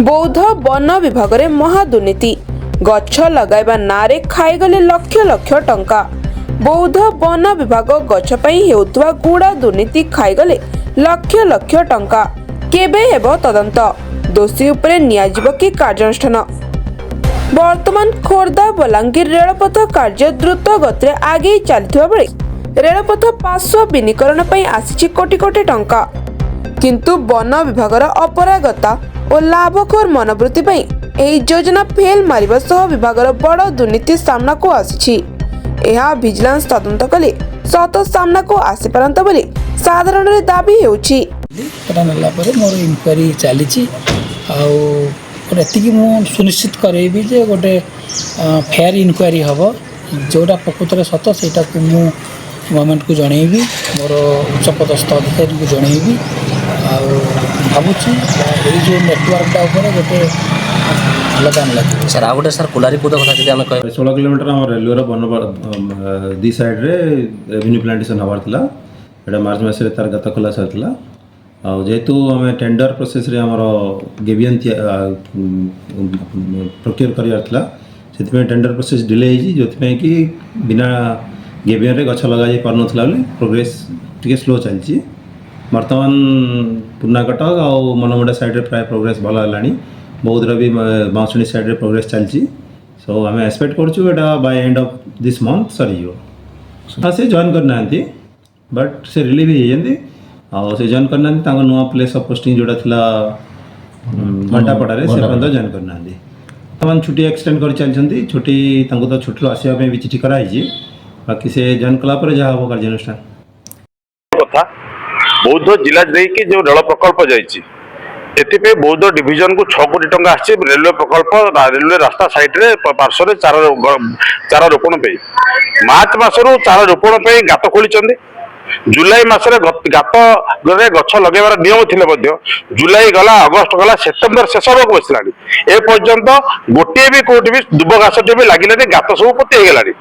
ବୌଦ୍ଧ ବନ ବିଭାଗରେ ମହାଦୁର୍ନୀତି। ଗଛ ଲଗାଇବା ନାଁରେ ଖାଇଗଲେ ଲକ୍ଷ ଲକ୍ଷ ଟଙ୍କା। ବୌଦ୍ଧ ବନ ବିଭାଗ ଗଛ ପାଇଁ ହେଉଥିବା ଗୁଡ଼ା ଦୁର୍ନୀତି ଖାଇଗଲେ ଲକ୍ଷ ଲକ୍ଷ ଟଙ୍କା। କେବେ ହେବ ତଦନ୍ତ? ଦୋଷୀ ଉପରେ ନିଆଯିବ କି କାର୍ଯ୍ୟାନୁଷ୍ଠାନ? ବର୍ତ୍ତମାନ ଖୋର୍ଦ୍ଧା ବଲାଙ୍ଗୀର ରେଳପଥ କାର୍ଯ୍ୟ ଦ୍ରୁତ ଗତିରେ ଆଗେଇ ଚାଲିଥିବା ବେଳେ ରେଳପଥ ପାର୍ଶ୍ୱ ବିନୀକରଣ ପାଇଁ ଆସିଛି କୋଟି କୋଟି ଟଙ୍କା। କିନ୍ତୁ ବନ ବିଭାଗର ଅପରାଗତା ଓ ଲାଭଖୋର ମନୋବୃତ୍ତି ପାଇଁ ଏହି ଯୋଜନା ଫେଲ୍ ମାରିବା ସହ ବିଭାଗର ବଡ଼ ଦୁର୍ନୀତି ସାମ୍ନାକୁ ଆସିଛି। ଏହା ଭିଜିଲାନ୍ସ ତଦନ୍ତ କଲେ ସତ ସାମ୍ନାକୁ ଆସିପାରନ୍ତା ବୋଲି ସାଧାରଣରେ ଦାବି ହେଉଛି। ସେଟା ନେଲା ପରେ ମୋର ଇନକ୍ୱାରି ଚାଲିଛି। ଆଉ ଗୋଟେ ଏତିକି ମୁଁ ସୁନିଶ୍ଚିତ କରେଇବି ଯେ ଗୋଟେ ଫେୟାର ଇନକ୍ୱାରି ହେବ। ଯେଉଁଟା ପ୍ରକୃତରେ ସତ, ସେଇଟାକୁ ମୁଁ ଗଭର୍ଣ୍ଣମେଣ୍ଟକୁ ଜଣେଇବି, ମୋର ଉଚ୍ଚପଦସ୍ଥ ଅଧିକାରୀଙ୍କୁ ଜଣେଇବି। ଆଉ ଭାବୁଛି ଏଇ ଯେଉଁ ନେଟୱାର୍କଟା ଉପରେ ଗୋଟେ ଭଲ କାମ ଲାଗିବ। ସାର୍, ଆଉ ଗୋଟେ ସାର୍, କୁଲାରୀକୁଦ କଥା ଯଦି ଆମେ କହିବା। 16 କିଲୋମିଟର ଆମ ରେଲୱେର ବନ ଦି ସାଇଡ଼୍ରେ ରେଭିନ୍ୟୁ ପ୍ଲାଣ୍ଟେସନ୍ ହେବାର ଥିଲା। ଏଇଟା ମାର୍ଚ୍ଚ ମାସରେ ତାର ଗାତ ଖୋଲା ସରିଥିଲା। ଆଉ ଯେହେତୁ ଆମେ ଟେଣ୍ଡର ପ୍ରୋସେସ୍ରେ ଆମର ଗେବିୟନ୍ ପ୍ରୋକ୍ୟୁର କରିବାର ଥିଲା, ସେଥିପାଇଁ ଟେଣ୍ଡର ପ୍ରୋସେସ୍ ଡିଲେ ହେଇଛି, ଯେଉଁଥିପାଇଁ କି ବିନା ଗେବିୟନରେ ଗଛ ଲଗାଯାଇ ପାରୁନଥିଲା ବୋଲି ପ୍ରୋଗ୍ରେସ୍ ଟିକେ ସ୍ଲୋ ଚାଲିଛି। ବର୍ତ୍ତମାନ ପୁରୁଣା କଟକ ଆଉ ମନମୁଣ୍ଡା ସାଇଡ଼୍ରେ ପ୍ରାୟ ପ୍ରୋଗ୍ରେସ୍ ଭଲ ହେଲାଣି। ବୌଦ୍ଧର ବି ବାଉଁଶୁଣୀ ସାଇଡ଼୍ରେ ପ୍ରୋଗ୍ରେସ୍ ଚାଲିଛି। ସୋ ଆମେ ଏକ୍ସପେକ୍ଟ କରୁଛୁ ଏଇଟା by end of this month ସରିଯିବ। ହଁ, ସେ ଜଏନ୍ କରିନାହାନ୍ତି, ବଟ୍ ସେ ରିଲିଭ୍ ହେଇଯାଇଛନ୍ତି। ଆଉ ସେ ଜଏନ୍ କରିନାହାନ୍ତି, ତାଙ୍କ ନୂଆ ପ୍ଲେସ୍ ଅଫ୍ ପୋଷ୍ଟିଂ ଯେଉଁଟା ଥିଲା ଘଣ୍ଟାପଡ଼ାରେ, ସେ ପର୍ଯ୍ୟନ୍ତ ଜଏନ୍ କରିନାହାନ୍ତି। ବର୍ତ୍ତମାନ ଛୁଟି ଏକ୍ସଟେଣ୍ଡ କରି ଚାଲିଛନ୍ତି। ଛୁଟି ତାଙ୍କୁ ତ ଛୁଟିରୁ ଆସିବା ପାଇଁ ବି ଚିଠି କରାହେଇଛି। ବାକି ସେ ଜଏନ୍ କଲା ପରେ ଯାହା ହେବ କାର୍ଯ୍ୟାନୁଷ୍ଠାନ। କଥା, ବୌଦ୍ଧ ଜିଲ୍ଲା ଦେଇକି ଯେଉଁ ରେଳ ପ୍ରକଳ୍ପ ଯାଇଛି, ଏଥିପାଇଁ ବୌଦ୍ଧ ଡିଭିଜନକୁ 6 କୋଟି ଟଙ୍କା ଆସିଛି। ରେଲୱେ ପ୍ରକଳ୍ପ, ରେଲୱେ ରାସ୍ତା ସାଇଡରେ ପାର୍ଶ୍ୱରେ ଚାରା ରୋପଣ ପାଇଁ ମାର୍ଚ୍ଚ ମାସରୁ ଚାରା ରୋପଣ ପାଇଁ ଗାତ ଖୋଳିଛନ୍ତି। ଜୁଲାଇ ମାସରେ ଗାତରେ ଗଛ ଲଗେଇବାର ନିୟମ ଥିଲେ ମଧ୍ୟ ଜୁଲାଇ ଗଲା, ଅଗଷ୍ଟ ଗଲା, ସେପ୍ଟେମ୍ବର ଶେଷ ହେବାକୁ ବସିଲାଣି, ଏ ପର୍ଯ୍ୟନ୍ତ ଗୋଟିଏ ବି କୋଉଠି ବି ଦୁବ ଘାସଟିଏ ବି ଲାଗିଲାନି। ଗାତ ସବୁ ପୋତି ହେଇଗଲାଣି।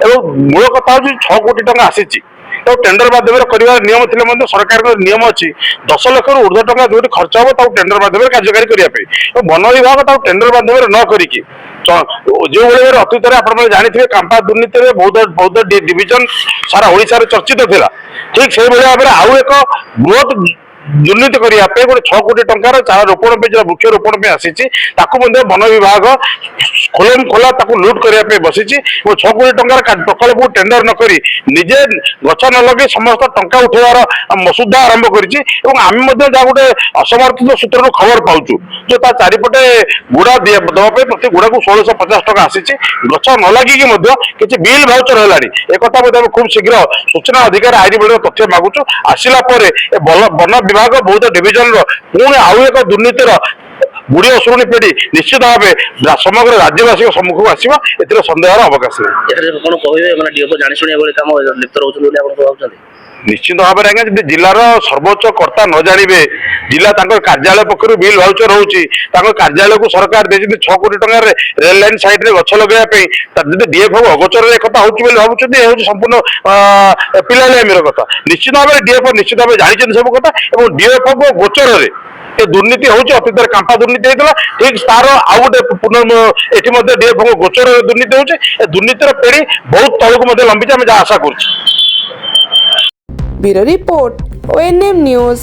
ଏବଂ ମୂଳ କଥା ହଉଛି, 6 କୋଟି ଟଙ୍କା ଆସିଛି, ତାକୁ ଟେଣ୍ଡର ମାଧ୍ୟମରେ କରିବାର ନିୟମ ଥିଲେ ମଧ୍ୟ ସରକାରଙ୍କ ନିୟମ ଅଛି, 10 ଲକ୍ଷରୁ ଉର୍ଦ୍ଧ୍ୱ ଟଙ୍କା ଯୋଉଠି ଖର୍ଚ୍ଚ ହବ, ତାକୁ ଟେଣ୍ଡର ମାଧ୍ୟମରେ କାର୍ଯ୍ୟକାରୀ କରିବା ପାଇଁ। ଏବଂ ବନ ବିଭାଗ ତାକୁ ଟେଣ୍ଡର ମାଧ୍ୟମରେ ନ କରିକି ଯେଉଁଭଳି ଭାବରେ ଅତୀତରେ ଆପଣମାନେ ଜାଣିଥିବେ, କାମ୍ପା ଦୁର୍ନୀତିରେ ବୌଦ୍ଧ ଡିଭିଜନ ସାରା ଓଡ଼ିଶାରେ ଚର୍ଚ୍ଚିତ ଥିଲା, ଠିକ ସେଇଭଳି ଭାବରେ ଆଉ ଏକ ବୃହତ ଦୁର୍ନୀତି କରିବା ପାଇଁ ଗୋଟେ 6 କୋଟି ଟଙ୍କାର ଚାରା ରୋପଣ ପାଇଁ, ଯୋଉ ବୃକ୍ଷ ରୋପଣ ପାଇଁ ଆସିଛି, ତାକୁ ମଧ୍ୟ ବନ ବିଭାଗ ଖୋଲମ ଖୋଲା ତାକୁ ଲୁଟ୍ କରିବା ପାଇଁ ବସିଛି। ଏବଂ 6 କୋଟି ଟଙ୍କାର ପ୍ରକଳ୍ପକୁ ଟେଣ୍ଡର ନ କରି ନିଜେ ଗଛ ନ ଲଗେଇ ସମସ୍ତ ଟଙ୍କା ଉଠେଇବାର ମସୁଧା ଆରମ୍ଭ କରିଛି। ଏବଂ ଆମେ ମଧ୍ୟ ଯାହା ଗୋଟେ ଅସମର୍ଥିତ ସୂତ୍ରରୁ ଖବର ପାଉଛୁ ଯେ ତା ଚାରିପଟେ ଗୁଡ଼ା ଦେବା ପାଇଁ ପ୍ରତି ଗୁଡ଼ାକୁ 1650 ଟଙ୍କା ଆସିଛି। ଗଛ ନ ଲାଗିକି ମଧ୍ୟ କିଛି ବିଲ୍ ଭାଉଚର ହେଲାଣି। ଏକଥା ମଧ୍ୟ ଆମେ ଖୁବ୍ ଶୀଘ୍ର ସୂଚନା ଅଧିକାର ଆଇନ ବଳରେ ତଥ୍ୟ ମାଗୁଛୁ। ଆସିଲା ପରେ ଏ ବନ ବିଭାଗ ବୌଦ୍ଧ ଡିଭିଜନର ପୁଣି ଆଉ ଏକ ଦୁର୍ନୀତିର ବୁଢ଼ୀ ଅସୁରୁଣୀ ପେଡ଼ି ନିଶ୍ଚିତ ଭାବେ ସମଗ୍ର ରାଜ୍ୟବାସୀଙ୍କ ସମ୍ମୁଖକୁ ଆସିବ, ଏଥିରେ ସନ୍ଦେହର ଅବକାଶ ନାହିଁ। ଏଥିରେ କଣ କହିବେ? ମାନେ ଡିଏଫଓ ଜାଣିଶୁଣି ଏଭଳି କାମ ଲିପ୍ତ ରହୁଛନ୍ତି ବୋଲି ଆପଣ ଭାବୁଛନ୍ତି? ନିଶ୍ଚିତ ଭାବରେ ଆଜ୍ଞା, ଯଦି ଜିଲ୍ଲାର ସର୍ବୋଚ୍ଚ କର୍ତ୍ତା ନ ଜାଣିବେ, ଜିଲ୍ଲା ତାଙ୍କ କାର୍ଯ୍ୟାଳୟ ପକ୍ଷରୁ ବିଲ୍ ଭାଉଚର ରହୁଛି, ତାଙ୍କ କାର୍ଯ୍ୟାଳୟକୁ ସରକାର ଦେଇଛନ୍ତି 6 କୋଟି ଟଙ୍କାରେ ରେଲ ଲାଇନ ସାଇଡରେ ଗଛ ଲଗେଇବା ପାଇଁ, ଯଦି ଡିଏଫଓ ଅଗୋଚରରେ ଏକଥା ହଉଛି ବୋଲି ଭାବୁଛନ୍ତି, ଏ ହେଉଛି ସମ୍ପୂର୍ଣ୍ଣ ପିଲାଳିଆମିର କଥା। ନିଶ୍ଚିତ ଭାବରେ ଡିଏଫଓ ନିଶ୍ଚିତ ଭାବେ ଜାଣିଛନ୍ତି ସବୁ କଥା ଏବଂ ଡିଏଫଓ ଗୋଚରରେ ଏ ଦୁର୍ନୀତି ହଉଛି। ଅତୀତରେ କାମ୍ପା ଦୁର୍ନୀତି ହେଇଥିଲା, ଠିକ ତାର ଆଉ ଗୋଟେ ପୁନଃ ଏଠି ମଧ୍ୟ ଡିଏଫଓ ଗୋଚରରେ ଦୁର୍ନୀତି ହଉଛି। ଏ ଦୁର୍ନୀତିର ପେଡ଼ି ବହୁତ ତଳକୁ ମଧ୍ୟ ଲମ୍ବିଛି, ଆମେ ଯାହା ଆଶା କରୁଛୁ। Bureau report, ONM news.